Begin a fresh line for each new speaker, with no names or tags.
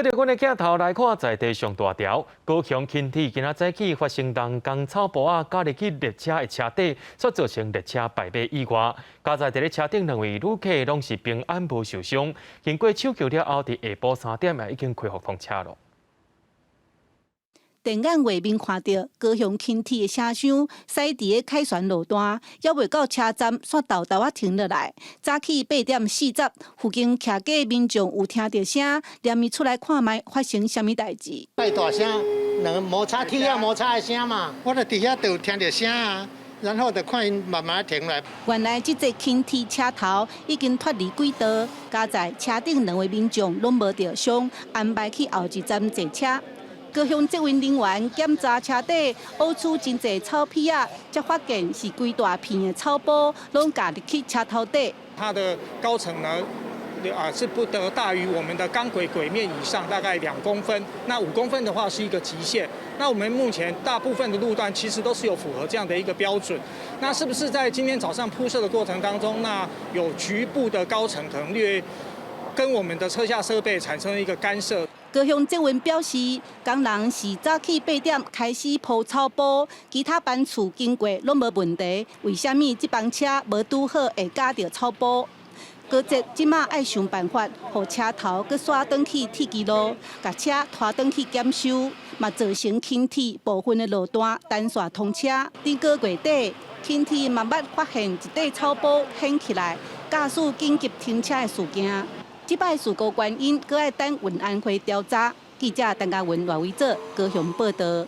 對著阮的鏡頭來看，在地上大條高雄輕鐵今仔早起發生人工草埔仔咬入去列車的車底，所造成列車敗尾意外。佳哉佇咧車頂兩位旅客攏是平安無受傷。經過搶救了後，佇下晡3點也已經恢復通車囉。
電眼畫面看著高雄輕鐵的車廂駛佇咧凱旋路段，猶未到車站，煞沓沓仔停落來。早起8點40，附近徛街民眾有聽著聲，連伊出來看覓發生啥物代誌。
太大聲，兩个摩擦鐵仔摩擦的聲嘛，我佇遐就聽著聲啊，然後就看𪜶慢慢停來。
原來這節輕鐵車頭已經脫離軌道，佳哉車頂兩位民眾攏無著傷，安排去後一站坐車。高雄捷運人員檢查車底，挖出真濟草皮仔，才發現是規大片的草埔攏咬入去車頭底。
它的高層呢，啊是不得大於我們的鋼軌軌面以上，大概2公分。那5公分的話是一個極限。那我們目前大部分的路段其實都是有符合這樣的一個標準。那是不是在今天早上鋪設的過程當中，那有局部的高層可能略跟我們的車下設備產生一個干涉？
高雄捷運表示，工人是早起8點開始鋪草埔，其他班次經過攏無問題。為啥物這班車無拄好會咬著草埔？高鐵這馬愛想辦法，予車頭閣徙轉去鐵支路，共車拖轉去檢修，嘛造成輕鐵部分的路段單線通車。頂個月底，輕鐵嘛捌發現一塊草埔掀起來，駕駛緊急停車的事件。這擺事故原因，閣愛等運安會調查。記者陳嘉文、賴偉哲高雄報導。